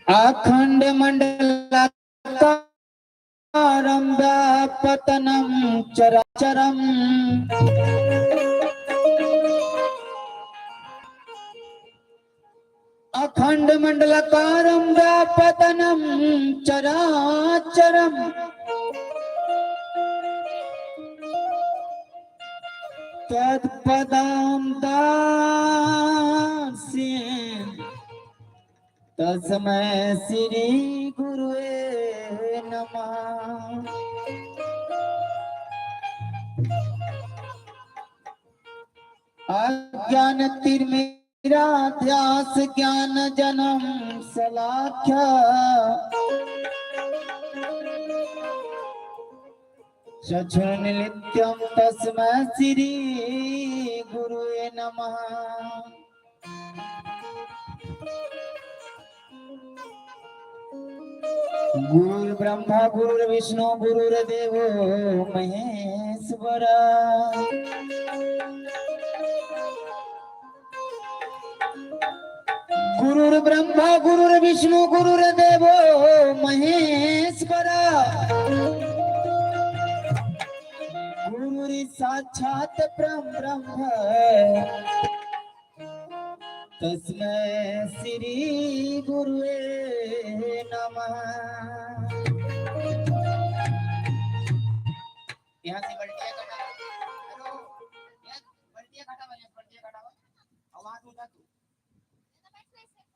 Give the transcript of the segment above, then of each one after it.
अखंड मंडलाकारं व्यापतनं चराचरम। अखंड मंडलाकारं व्यापतनं चराचरम। तत्पदं दास्येन तस्मै श्री गुरुवे नमः। अज्ञान तिमिराध्यास ज्ञान जनम सलाख्या। चक्षुर्नित्यं तस्मै श्री गुरुवे नमः। गुरुर् ब्रह्मा गुरुर्विष्णु गुरुर्देवो महेश्वरा। गुरुर् ब्रह्मा गुरुर्विष्णु गुरुर्देवो महेश्वरा। गुरुर् साक्षात परम ब्रह्म तस्मै श्री गुरुवे नमः। यहाँ से बल्टिया कटा, हेलो, यहाँ बल्टिया कटा, यहाँ बल्टिया कटा और वहां से उठा तू,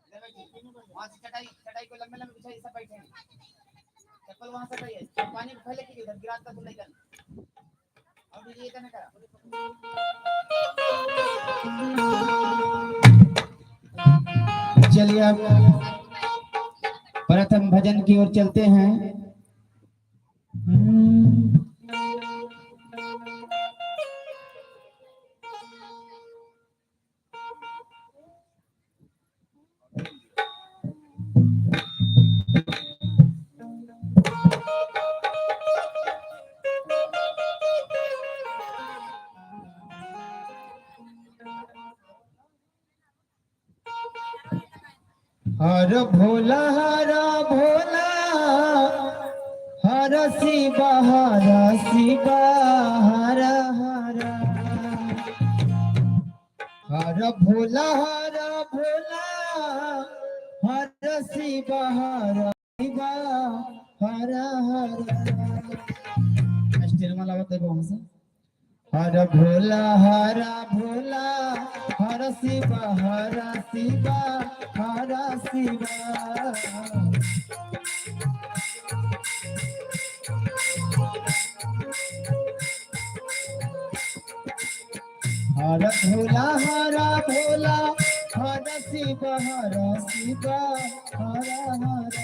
इधर बैठिए। वहां से चटाई, चटाई को लंबे लंबे बिछाइए, सब बैठे, चप्पल वहां से हटाइए, पानी फैले की उधर गिरा था तुम लेकर और ये करने करा। चलिए अब प्रथम भजन की ओर चलते हैं। हर भोला हर भोला हर शिवा हर शिवा हर हर। हर भोला हर भोला हर शिवा हर शिवा हर हर। स्टेज में लागत है वहां से। हर भोला हर भोला हर शिवा हर शिवा हर शिवा। हर भोला हर भोला हर शिवा हर शिवा हर हर।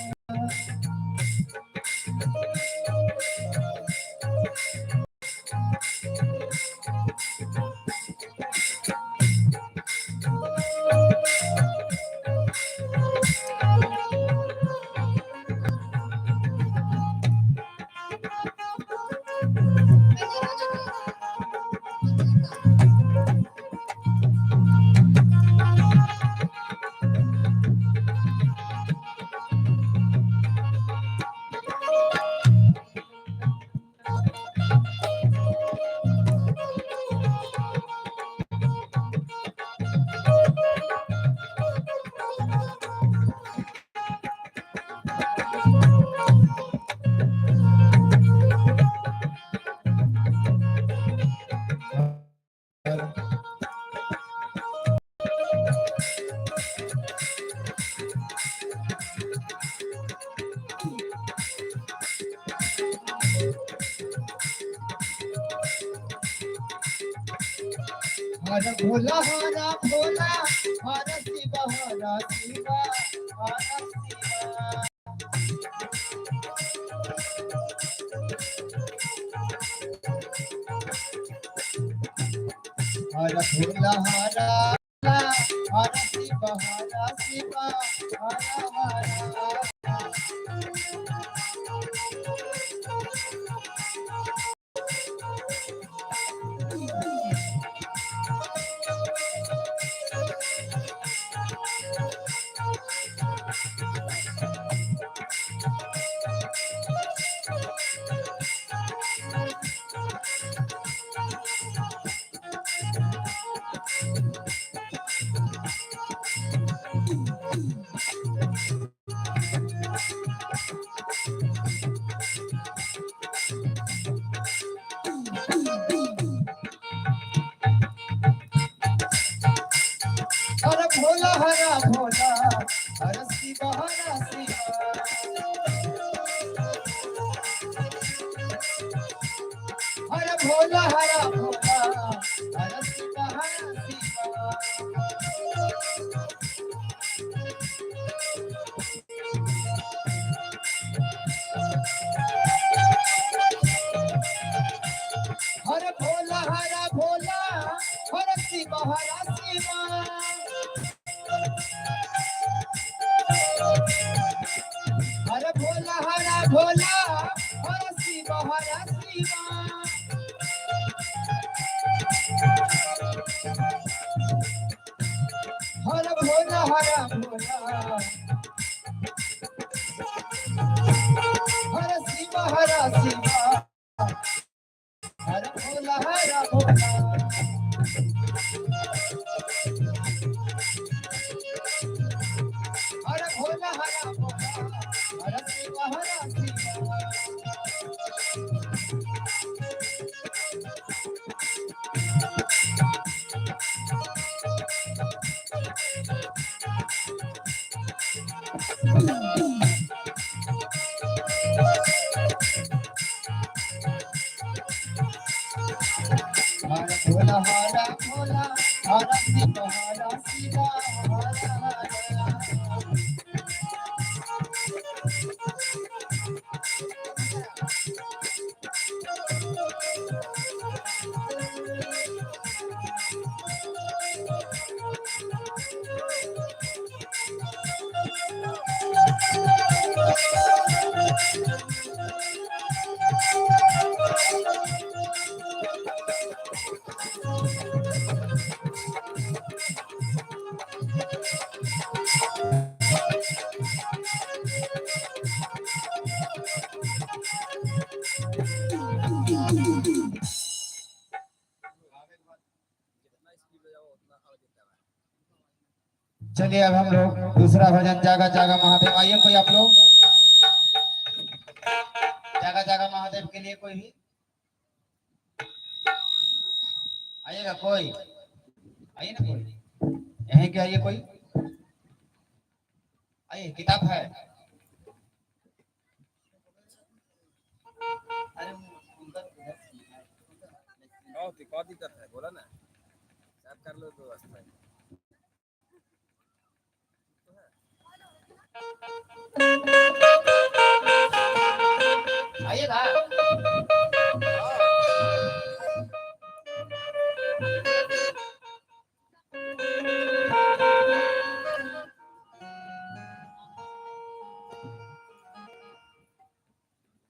हर भोला हर भोला हर शिवा हर शिवा हर शिवा। हर भोला हर हर शिवा हर शिवा हर हर। भोला हरा भोला हर शिव हरा शिवा। हर भोला हरा भोला हर शिव हरा शिवा। हर भोला हरा भोला हर शिव हरा शिवा। हर भोला हरा भोला हर शिव हरा शिवा। हर भोला हरा भोला हर शिव हरा शिवा। हर भोला हरा भोला। हर भोला हरा भोला हर शिव हरा शिवा। हर भोला हरा भोला हर शिव हरा शिवा हर हर। चलिए अब हम लोग दूसरा भजन जागा जागा महादेव। आइए कोई आप लोग जागा जागा महादेव के लिए कोई भी आइएगा? कोई आइए ना, कोई यहीं के आइए, कोई आइए। किताब है? अरे क्या दिक्कत है बोला ना, साहब कर लो व्यवस्था। आइएगा।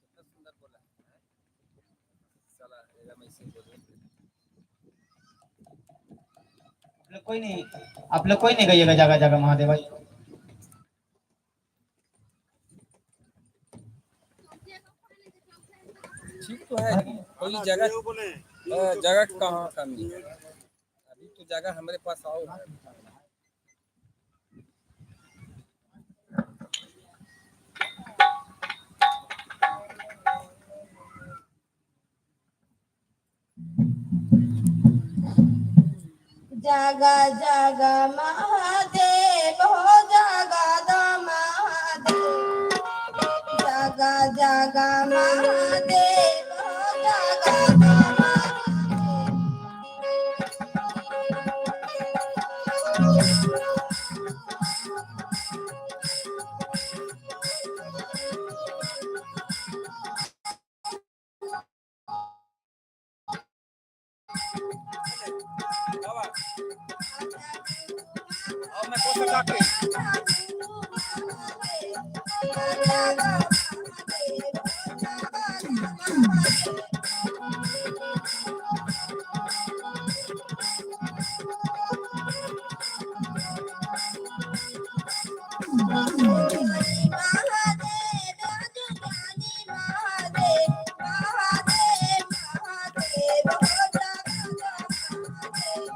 कितना सुंदर बोला है साला, एकदम ऐसे बोले। आप लोग कोई नहीं, आप लोग कोई नहीं गाइएगा जागा जागा महादेव। भाई ठीक तो है, कोई जगह जगह कहाँ कमी है? अभी तो जगह हमारे पास आओ है। जागा जागा महादेव हो जागा दा महादेव। जागा जागा महादेव हो जागा दा महादेव। बाबा और मैं कौन सा डॉक्टर? जागा महादेव हो जागा दा महादेव। महादेव ज्ञानी महादेव महादेव महादेव हो जागा दा महादेव।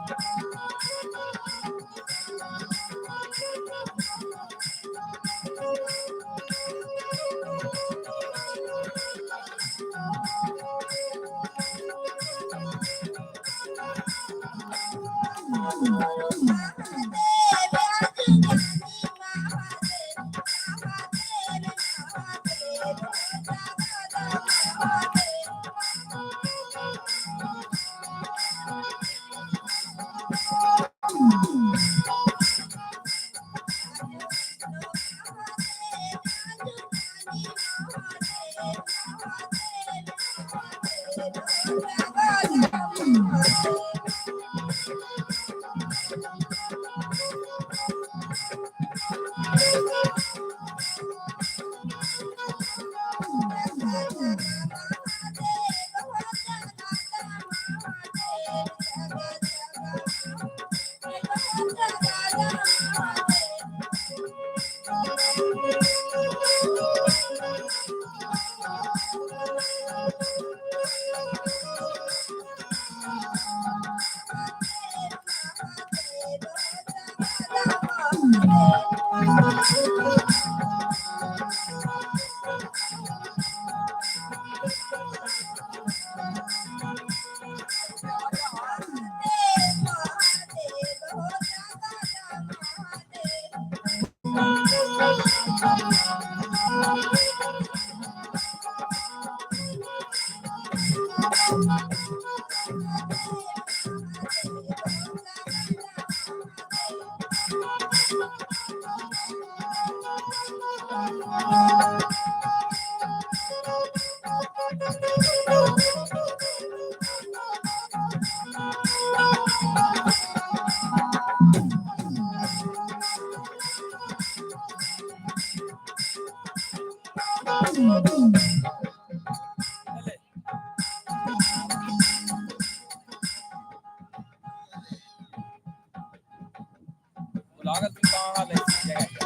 लागल तुम कहाँ ले जगह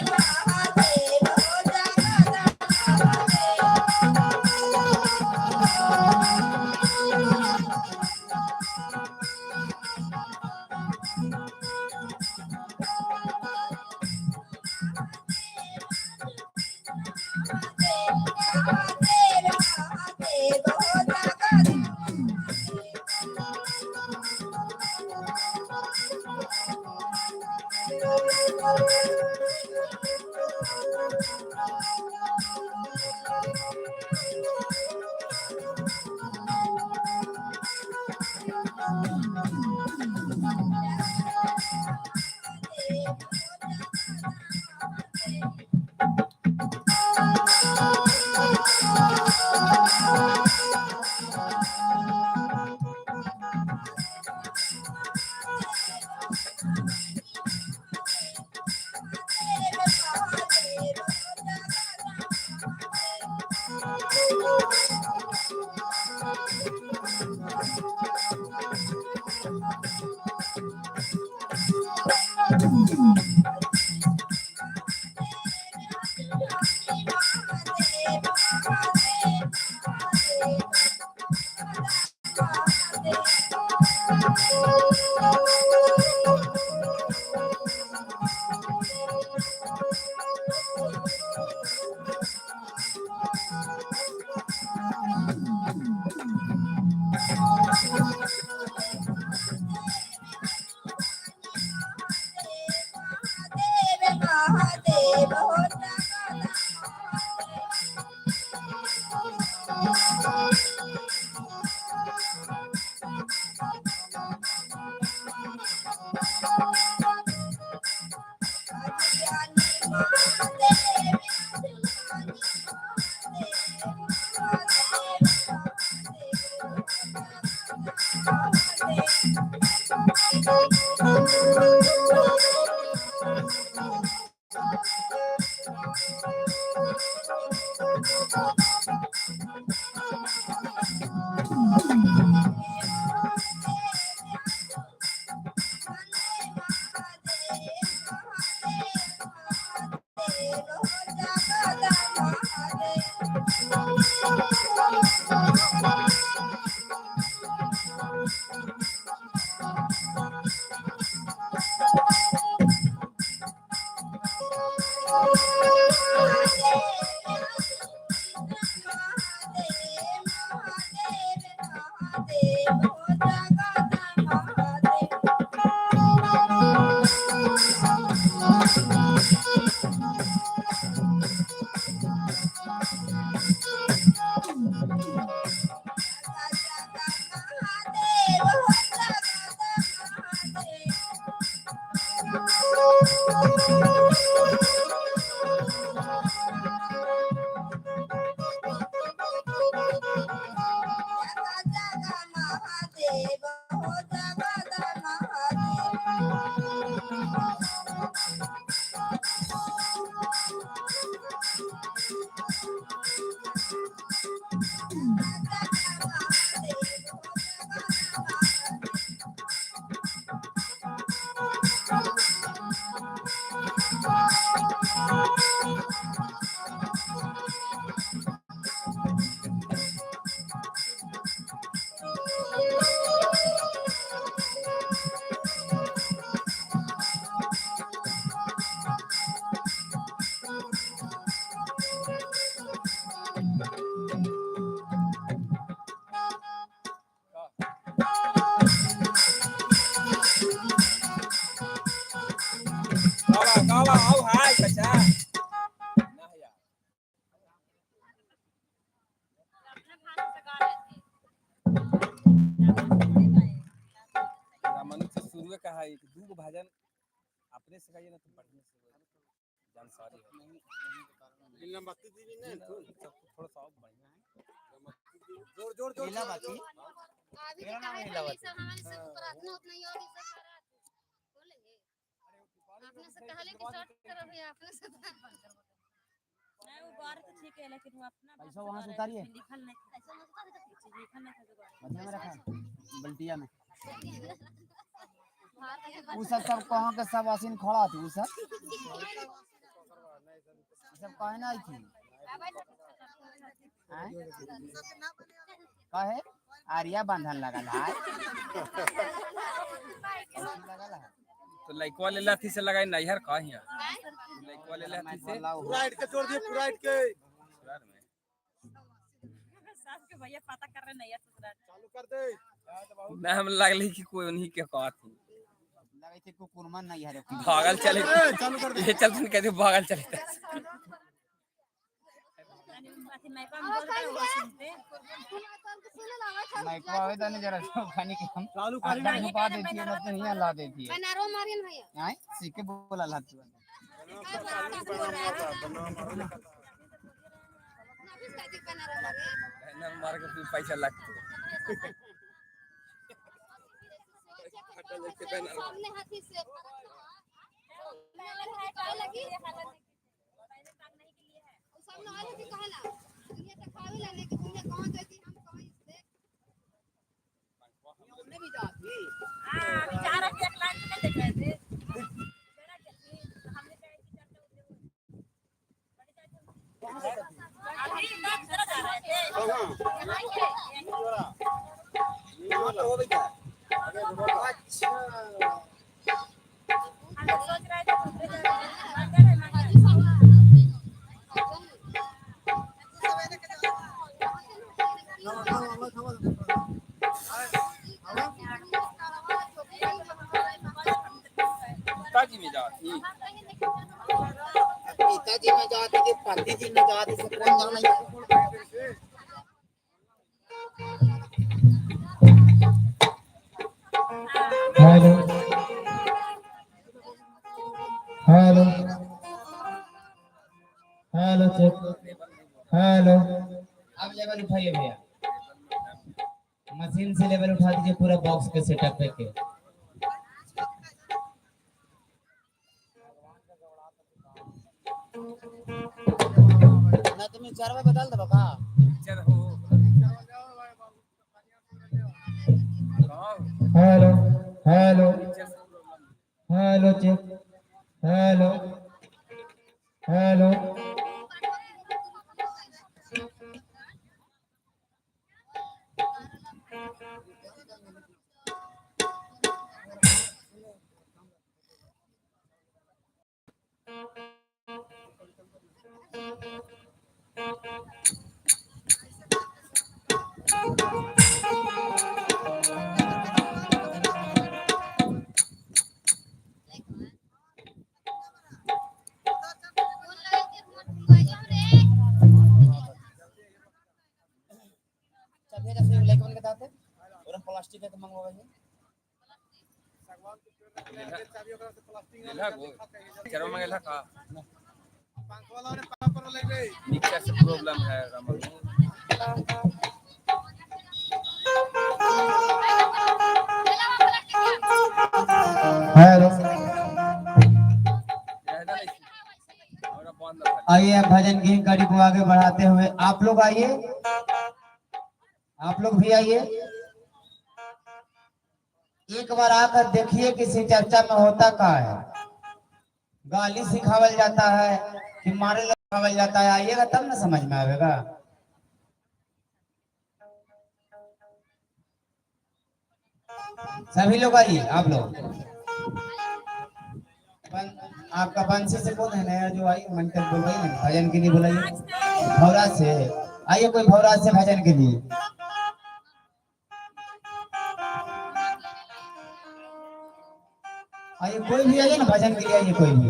महादेव हो जगदा महादेव। महादेव महादेव हो जगदा महादेव। महादेव महादेव हो जगदा महादेव। रामानुज से शुरू कहा है कि दू गो भजन अपने से गाइए ना तो बढ़िया से जानकारी हो। लीलावती देवी ने सब थोड़ा सा और बढ़िया है। जोर जोर जोर लीलावती अभी मेरा के नाम काहे लीलावती। खाली सब हमारे सब प्रार्थना उतना ही और ई सब सारा बोलेंगे। आपने से कहले कि शॉर्ट करो भैया, आपने से तो नहीं वो बार तो ठीक है, लेकिन वो अपना पैसा वहाँ से उतारिए। लिखल नहीं था, ऐसा मत कर चीज लिखल नहीं था दोबारा। मथिया में रखा बल्टिया में। बाहर उ सब सब कहाँ के सब असीन खड़ा थी। उ सब उ सब कहे ना आई थी। आय? कहे आर्या बंधन लगल है, ऐसी लगल है। तो लइकवा ले लाथी से लगाई नैहर का हिया लइकवा ले लाथी से लाओ। पूरा it के जोड़ दिए, पूरा it के। ससुराल में। सास के भैया पता कर रहे नहीं है ससुराल। चालू कर दे। ना हम लगले कि कोई उन्हीं के कहत थी। लगे थे कुकुरमा नहीं हरे। भागल चले। ए, चालू कर दे। ये चलते कहते भागल चले। यानी अथी मायका में बोल रहे वो सुनते। माइक आवे तने जरा सब खानी के हम चालू कर। अंदर छुपा देती है, मतलब यहाँ ला देती है। बनारो मारियन भैया। आय सीखे बोला ला तू। नफीस कहती बनारो मारियन। ना मार के फिर पैसा लगते। सामने हाथी से लगी पहले मांगने के लिए है। सामने वाले थी कहला दुनिया तक खावे ला लेके दुनिया कहां जाती हम कहां इससे। हाँ, अभी जा रहे थे, एक लाइन से नहीं देख रहे थे। जरा जल्दी, हमने कहा कि चलते उतरे वो। बड़ी चाची अभी ना जरा जा रहे थे। यहाँ के यहीं। तो हो गई। अच्छा। हम लोग सोच रहे थे उतरे जा रहे हैं। मांग रहे हैं, मांग रहे हैं। हाजी साहब। पिताजी में जाती। पिताजी में जाती कि पति जी में जाती से कौन जाने। हेलो hello hello check hello. अब लेवल उठाइए भैया, मशीन से लेवल उठा दीजिए पूरा बॉक्स के सेटअप पे के। ना तुम्हें चार बार बदल दो का। चल हो कहाँ हो? Hello hello picture से problem. Hello check hello hello. चलिए जैसे लेके बन के दाते और हम प्लास्टिक के मंगवाएंगे। लेला गो चरो मंगेला का। पंख वाला ने पापर लग गई। मिक्सर से प्रॉब्लम है रामानुज। हेलो। रहना नहीं और बंद रखा। आइए अब भजन की कड़ी को आगे बढ़ाते हुए आप लोग आइए, आप लोग भी आइए। एक बार आकर देखिए किसी चर्चा में होता का है। गाली सिखावल जाता है कि मारे सिखावल जाता है। आइएगा तब ना समझ में आएगा। सभी लोग आइए। आप लोग आपका बंसी से कौन है नया जो आई मन तक बुलवाइए ना भजन के लिए बुलाइए। भौरा से आइए, कोई भौरा से भजन के लिए। आइए कोई भी आइए ना भजन के लिए, आइए कोई भी।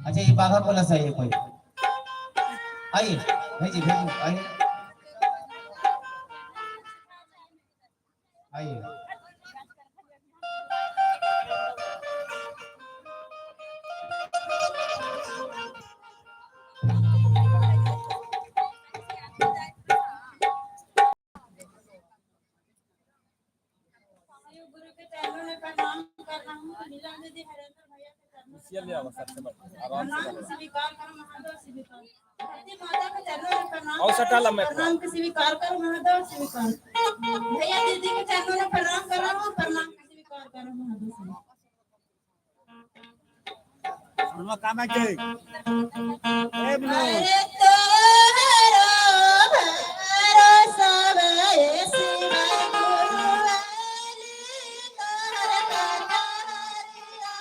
अच्छा ये बाघा कोला से आइए कोई, आइए भेजिए भेजिए आइए। आइए। शिव गुरु के चरणों में प्रणाम कर रहा हूँ। नीलम दीदी, हरेंद्र भैया के चरणों में कुर्सियाँ ले आओ सबसे बढ़िया, आराम से प्रणाम बैठो। स्वीकार करो महादेव, स्वीकार। धरती माता के चरणों में प्रणाम और सटा ला मैं। प्रणाम के स्वीकार करो महादेव, स्वीकार। भैया दीदी के चरणों में प्रणाम कर रहा हूँ, प्रणाम के स्वीकार करो महादेव, स्वीकार। काम है के ए मनोज। अरे तोहरो भरोसा शिव गुरु वाली तोहर कटारिया।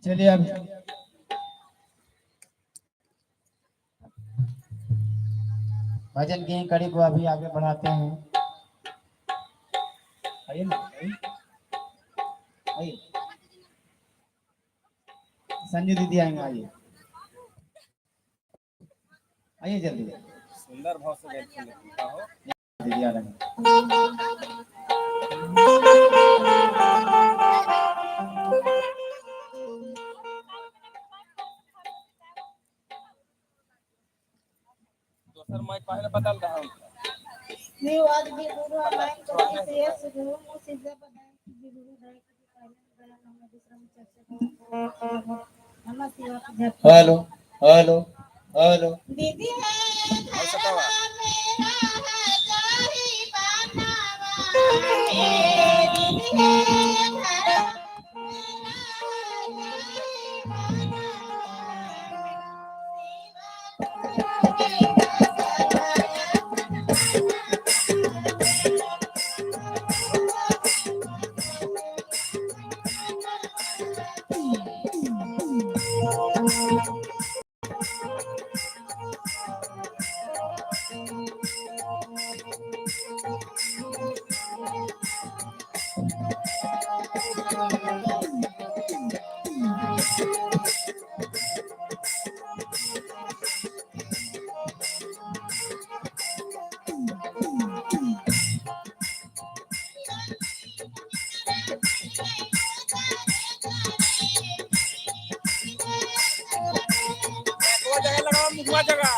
चलिए अब भजन की कड़ी को अभी आगे बढ़ाते हैं। आइए ना, आइए। आइए संजू दीदी आएंगे, आइए आइए जल्दी। सुंदर भाव से बैठे हो दीदी आ रहे हैं। दोसर माइक पहले बदल रहा हूँ। हेलो हेलो हेलो दीदी है और मेरा है जाही बनावा दीदी है घर मेरा है जाही बनावा जगह लगाओ मुखवा जगह।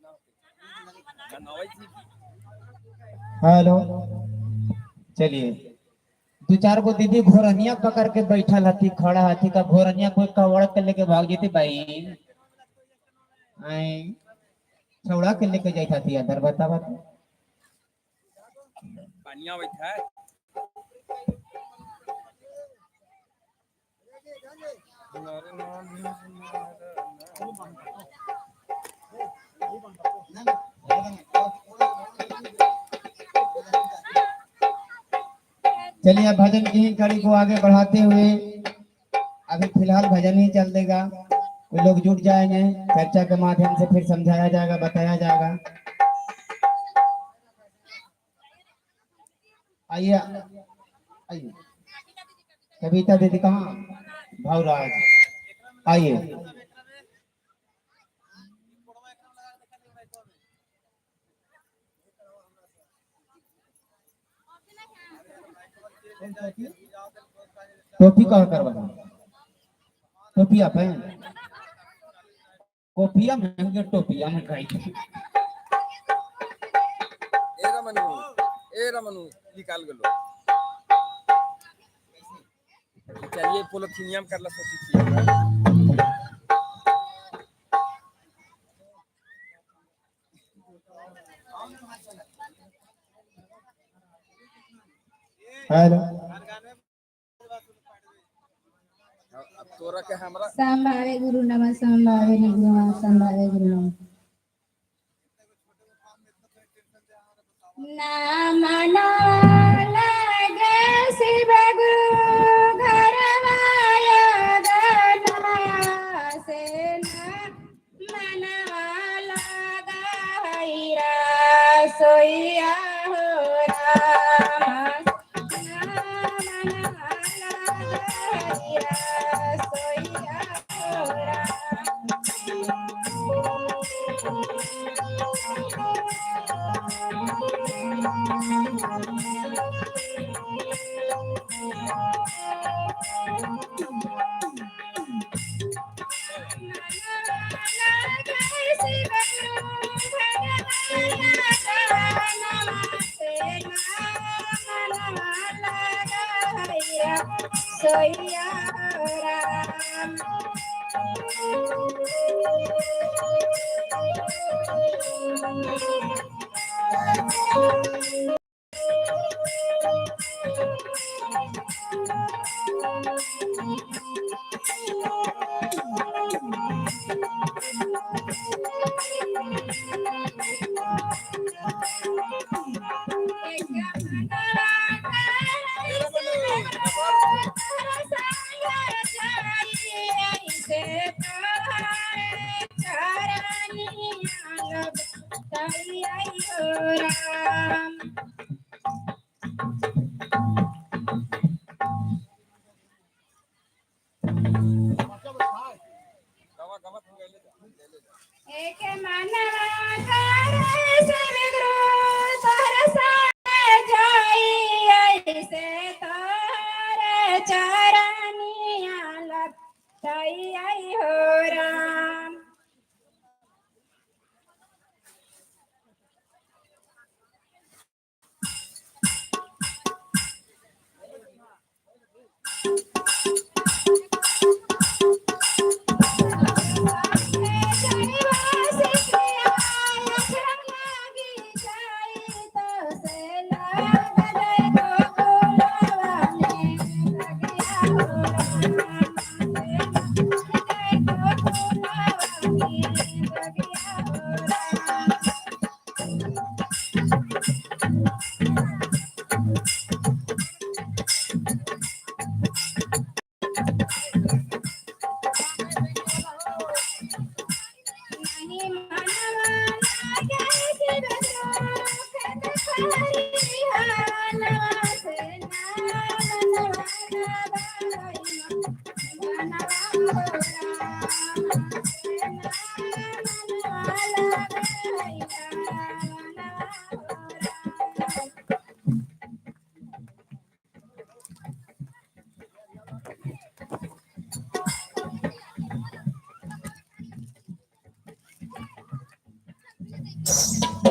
मनावई थी। हेलो, चलिए दो चार को दीदी घोरनिया पकड़ के बैठल हथी, खड़ा हथी का घोरनिया कोई कवड़ के लेके भाग जेती भाई, आई छौड़ा के लेके जाइत हथी अंदर, बता बता। पानिया आवत है। चलिए अब भजन की ही कड़ी को आगे बढ़ाते हुए अभी फिलहाल भजन ही चल देगा, कोई लोग जुट जाएंगे चर्चा के माध्यम से, फिर समझाया जाएगा, बताया जाएगा। आइए आइए, कविता दीदी कहाँ, भावराज आइए। टोपी कहाँ करवा, टोपिया पहन, कोपिया में टोपिया में खाई। ए रमनु, ए रमनु निकाल गलो। चलिए पोलोथीनियम करला सोची थी। हेलो, अब तोरा के हमरा संभावे गुरु नमः, संभावे गुरु, संभावे गुरु नमः। नाम लागे शिव गुरु घर माया गना से मनवा लगा सोया हो राम, मनवा लगा सोया हो राम। सोया राम। राम। गवा गवा तू ले ले ले ले। एक मनवा करे शिव गुरु तोहर संग जाई, ऐसे तोहरे चरनिया लगतई आई हो राम।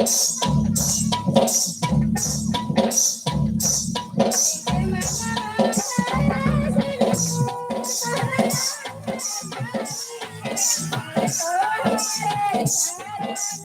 है।